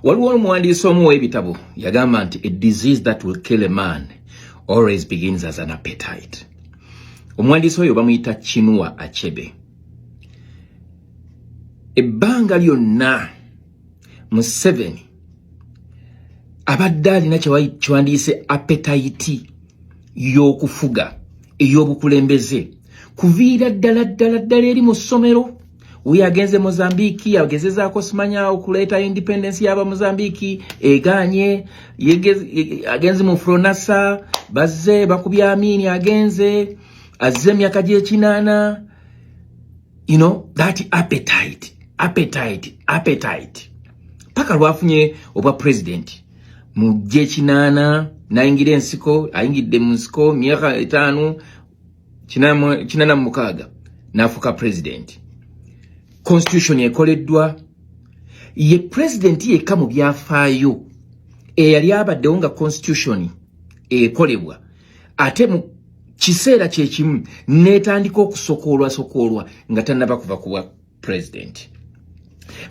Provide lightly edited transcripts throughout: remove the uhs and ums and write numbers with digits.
Waliwo omuwandiisi omu w'ebitabo yagamba nti a disease that will kill a man always begins as an appetite. Omuwandiisi oyo bamuyita Chinua Achebe. Ebbanga lyonna Museveni abadde alina kyewandiise appetite y'okufuga, ey'obukulembeze, kuviira ddala ddala ddala eri mu ssomero. We agenze Mozambique, agezezaako simanya okuleeta independence y'aba Mozambique, eganye. Agenze mu FRONASA, bazze bakubya Amini, agenze azze emyaka gy'ekinaana. That appetite, appetite, appetite, paka lwafunye obwa president mu gy'ekinaana, nayingira ensiko. Ayingidde mu nsiko myaka 5, 86, n'afuuka president. Constitution ekoleddwa. Ye president yekka mu byafaayo eyali abaddewo nga constitution ekolebwa, ate mu kiseera kyekimu n'etandika okusokoolwasokoolwa nga tannaba kuva ku bwa president.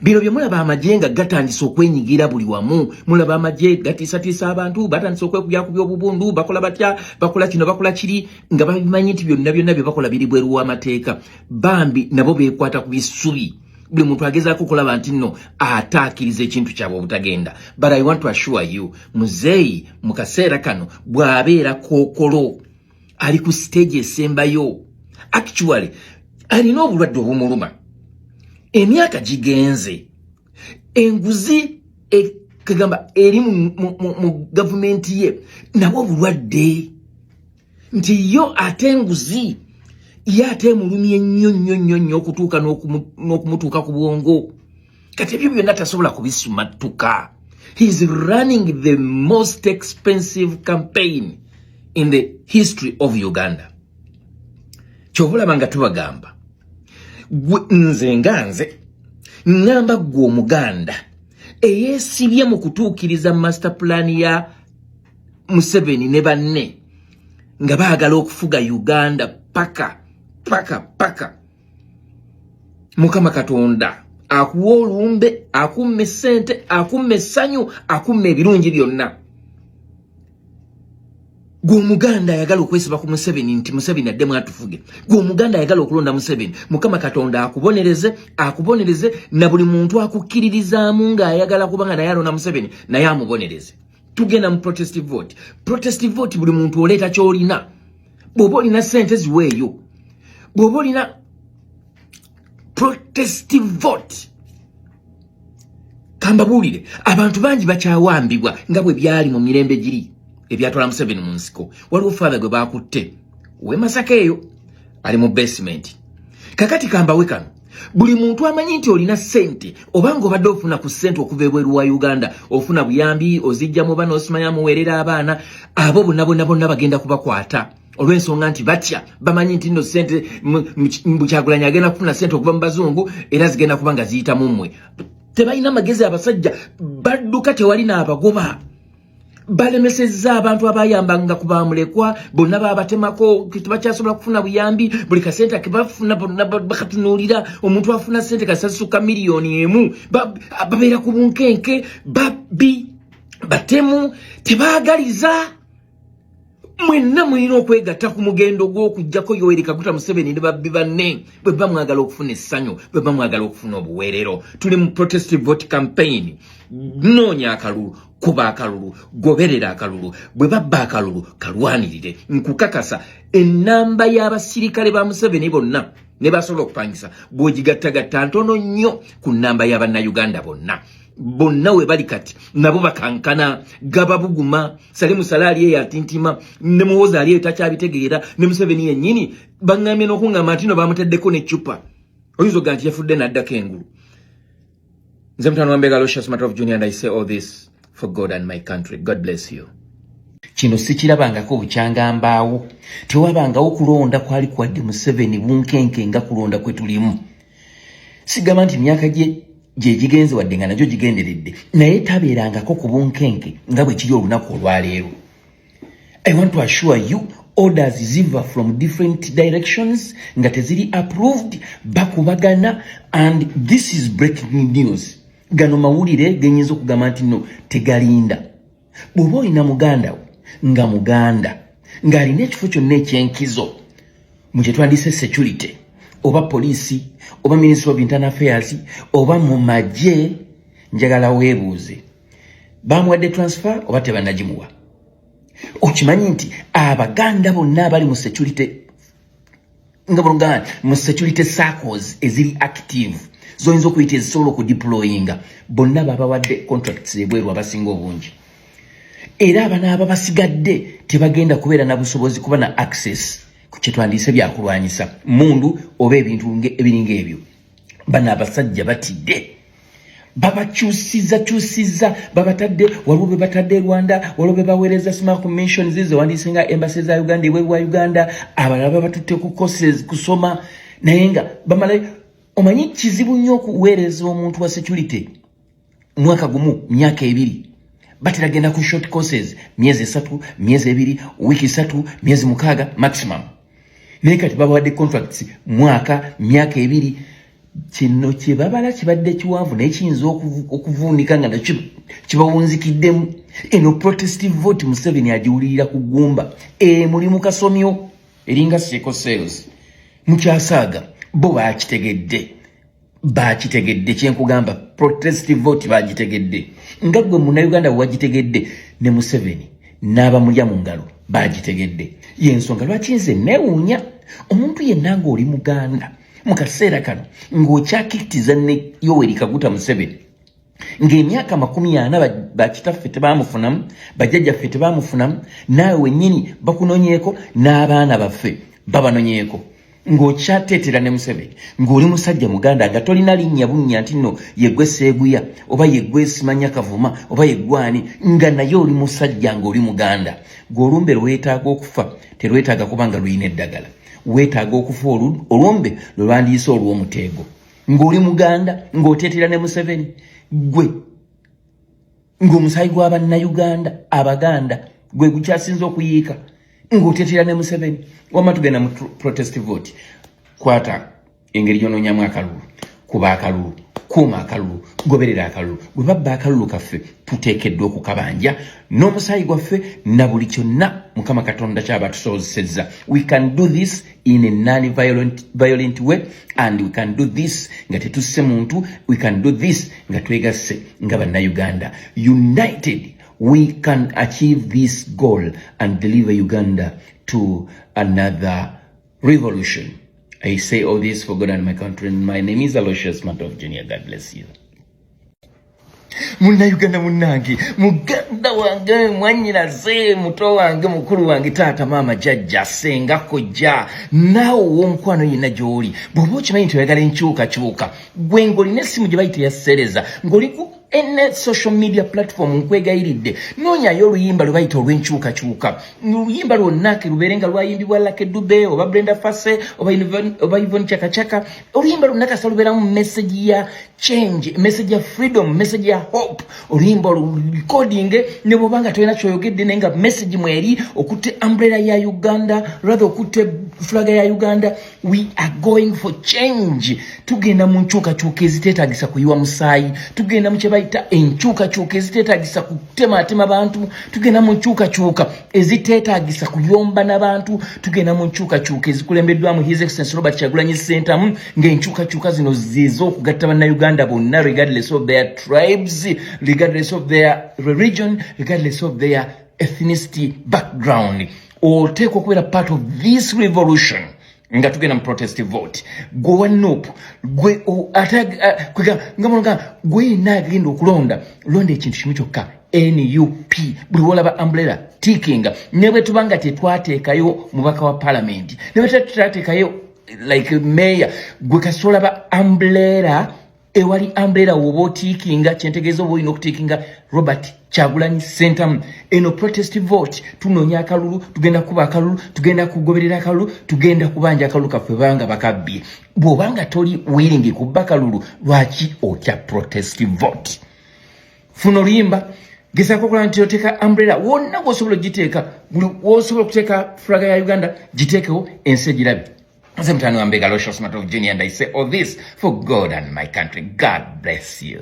Bino bye mulaba, amagye nga gatandise okwenyigira buli wamu. Mulaba amagye gatiisatiisa abantu, batandise okwekubyakubya obubundu, bakola batya, bakola kino, bakola kiri, nga babimanyi nti byonna byonna bye bakola biri bweru w'amateeka. Bambi nabo beekwata ku bisubi. Buli muntu agezaako okulaba nti nno ataakiriza ekintu kyabwe obutagenda. But I want to assure you, muzeeyi mu kaseera kano bw'abeera kookolo ali ku stage esembayo. Actually alina obulwadde obumuluma, emyaka gigenze, enguzi kagamba eri mu gavumenti ye, nabwo obulwadde nti yo ate enguzi ye ate emulumye nnyo nnyo nnyo nnyo okutuuka n'okumutuuka ku bwongo. Kati ebyo byonna tasobola kubisumattuka. He is running the most expensive campaign in the history of Uganda. Kyova olaba nga tubagamba, gwe nze nga nze ŋŋamba, ggwe Omuganda eyeesibye mu kutuukiriza master plan ya Museveni ne banne nga baagala okufuga Uganda paka paka paka, Mukama Katonda akuwa olumbe, akumma essente, akumma essanyu, akumma ebirungi byonna. Gwe Omuganda ayagala okwesiba ku Museveni nti Museveni addemu atufuge, gwe Omuganda ayagala okulonda Museveni, Mukama Katonda akubonereze, akubonereze na buli muntu akukkiririzaamu ng'ayagala kubanga naye alonda Museveni, naye amubonereze. Tugenda mu protest vote. Protest vote, buli muntu oleeta ky'olina. Bw'oba olina sente, ziweeyo. Bw'oba olina protest vote, kambabuulire, abantu bangi bakyawambibwa nga bwe byali mu mirembe giri ebyatwala Museveni mu nsiko. Waliwo father gwe bakutte ow'e Masaka eyo, ali mu basement. Kakati kambawe kano: buli muntu amanyi nti olina ssente, obanga obadde ofuna ku ssente okuva ebweru wa Uganda, ofuna buyambi, ozijja mu bana, osimanya muweerera abaana, abo bonna bonna bonna bagenda kubakwata olw'ensonga nti batya, bamanyi nti nno ssente Kyagulanyi agenda kufuna ssente okuva mu bazungu, era zigenda kuba nga ziyitamu mmwe. Tebalina magezi, abasajja badduka, tewali n'abagoba. Balemesezza abantu abayambanga ku bamulekwa, bonna babatemako, tebakyasobola kufuna buyambi. Buli kasente kebafuna bonna bakatunuulira. Omuntu afuna sente kasasuka 1 miliyoni, babeera ku bunkenke. Babbi, batemu, tebaagaliza. Mwenna mulina okwegatta ku mugendo gw'okuggyako Yoweri Kaguta Museveni ne babbi banne, bwe bba mwagala okufuna essanyu, bwe bba mwagala okufuna obuweerero. Tuli mu protest vote campaign. Noonya akalulu, kuba akalulu, goberera akalulu. Bwe babba akalulu, kalwanirire. Nkukakasa, ennamba y'abasirikale ba Museveni bonna ne basobola okupangisa, bw'ogigattagatta, ntono nnyo ku nnamba y'Abannayuganda bonna bonna we bali kati. Nabo bakankana, gababuguma. Salim Saleh ali eyo atintima, ne Muwoza ali eyo takyabitegeera, ne Museveni yennyini baŋŋambye n'okuŋŋamba nti no bamuteddeko n'eccupa, oyinza oga nti yafudde n'addako engulu. Nze mutano wa Mbega Lucius Matter of Junior, and I say all this for God and my country. God bless you. Kino sikirabangako bukyangambaawo. Tewabangawo kulonda kwali kwadde Museveni bunkenke nga kulonda kwe tulimu. Sigamba nti myaka gye gye gigenze, wadde nga nagyo gigenderedde, naye tabeerangako ku bunkenke nga bwe kiri olunaku olwaleero. I want to assure you, orders ziva from different directions nga teziri approved, bakubagana, and this is breaking news. Gano mawulire genyinza okugamba nti no tegalinda. Bw'oba olina muganda wo nga muganda ng'alina ekifo kyonna ekyenkizo mu kye twandise security, oba poliisi, oba Ministry of Internal Affairs, oba mu magye, njagala weebuuze, bamuwadde transfer oba tebannagimuwa? Okimanyi nti Abaganda bonna abali mu security, nga buluganda mu security circles eziri active, zoyinza okuyita ezisobola okudeployinga, bonna babawadde contracts ebweru abasinga obungi, era abanaaba basigadde tebagenda kubeera na busobozi kuba na access ku kyetwandiise byakulwanyisa, mundu oba ebintu ebiringa ebyo. Bano abasajja batidde, babakyusiza kyusiza, babatadde, waliwo be batadde e Rwanda, waliwo be baweereza smack missions zewandiise nga embassy za Uganda ebweru wa Uganda, abalala babatutte ku courses kusoma. Naye nga bamala, omanyi kizibu nnyo okuweereza omuntu wa security mwaka gumu, myaka 2. Batera genda ku short courses, myezi 3, myezi 2, wiiki 3, myezi 6 maximum. Naye kati babawadde contracts mwaka, myaka 2. Kino kyebabala kibadde kiwanvu, naye kiyinza okuvuunika nga nakyo kibawunzikiddemu. Eno protest vote Museveni agiwulirira ku ggumba, emuli mu kasomyo, eringa sickle cells mukyasaaga. Bo bakitegedde, bakitegedde. Kyenkugamba, protest vote bagitegedde nga gwe Munnayuganda bwe wagitegedde, ne Museveni n'abamulya mu ngalo bagitegedde. Yensonga lwaki nze neewuunya omuntu yenna ng'oli Muganda mu kaseera kano ng'okyakikitiza ne Yoweri Kaguta Museveni, ng'emyaka 40 bakitaffe tebamufunamu, bajjajjaffe tebamufunamu, naawe wennyini bakunonyeeko, n'abaana baffe babanonyeeko, ng'okyateetera ne Museveni, ng'oli musajja Muganda, nga tolina linnya bunnya nti nno yeggwe Seeguya oba yeggwe Simanya Kavuma oba yeggwani, nga naye oli musajja ng'oli Muganda, gweolumbe lwetaaga okufa terwetaaga kuba nga lulina eddagala. Weetaaga okufa olumbe lwe lwandiise olw'omuteego, ng'oli Muganda, ng'oteetera ne Museveni, gwe ng'omusaayi gw'Abannayuganda Abaganda gwe gukyasinza okuyiika, ng'oteetera ne Museveni. Wamma tugenda mu protest vote. Kwata engeri gy'onoonyamu akalulu, kuba akalulu, kuuma akalulu, goberera akalulu. Bwe babba akalulu kaffe, tuteekeddwa okukabanja n'omusaayi gwaffe na buli kyonna Mukama Katonda kyaba tusobozesezza. We can do this in a non violent violent way, and we can do this nga tetusse muntu. We can do this nga twegasse nga Bannayuganda. United we can achieve this goal and deliver Uganda to another revolution. I say all this for God and my country. My name is Aloysius Matov Jr. God bless you. Munnayuganda munnange, muganda wange, mwannyinaze, muto wange, mukulu wange, taata, maama, jjajja, senga, kojja, naawe ow'omukwano yenna gy'oli, bw'oba okimanyi nti oyagala enkyukakyuka, gwe ng'olina essimu gye bayita eya seereza, ng'oli ku ene social media platform, nkwegayiridde noonyayo oluyimba lwe bayita olw'enkyukakyuka. Oluyimba lwonna ke lubeere nga lwayimbibwa Lucky Dube oba Brenda Fassie oba Yvonne Chakachaka, oluyimba lwonna kasa lubeeramu message ya change, message ya freedom, message ya hope. Oluyimba olwo recording, ne bw'oba nga tolina kyoyogedde, naye nga message mweri, okutte umbrella ya Uganda, rather okutte flag ya Uganda. We are going for change. Tugenda mu nkyukakyuka eziteetagisa kuyiwa musaayi. Tugenda mu kye bayita enkyukakyuka eziteetagisa kutematema bantu. Tugenda mu nkyukakyuka eziteetagisa kuyomba n'abantu. Tugenda mu nkyukakyuka ezikulembeddwamu His Excellence Robert Kyagulanyi Ssentamu, ng'enkyukakyuka zino zez'okugatta Bannayuganda bonna, regardless of their tribes, regardless of their religion, regardless of their ethnicity background. Oteekwa okubeera part of this revolution nga tugenda mu protest vote. Gwe wa NUP, gwe nga mulonga, gwe yenna agenda okulonda, londa ekintu kimu kyokka, NUP. Buli wolaba umbrella, tickinga. Ne bwe tuba nga tetwateekayo mubaka wa palamenti, ne bwe tetwateekayo like mayor, gwe kasita olaba umbrella, ewali umbrella woba otickinga. Kyentegeeza, oba olina okutickinga Robert Kyagulanyi Sentamu. Eno protest vote, tunoonya akalulu, tugenda kuba akalulu, tugenda kugoberera akalulu, tugenda kubanja akalulu kaffe banga bakabbye. Bw'obanga toli willing kubba kalulu, lwaki otya protest vote? Funa oluyimba, gezaako okulaba nti oteeka umbrella wonna wosobola ogiteeka. Buli wosobola okuteeka flag ya Uganda, giteekewo, ensi egirabe. Nze mutani wa Mbega Aloysius Matov Jr., and I say all this for God and my country. God bless you.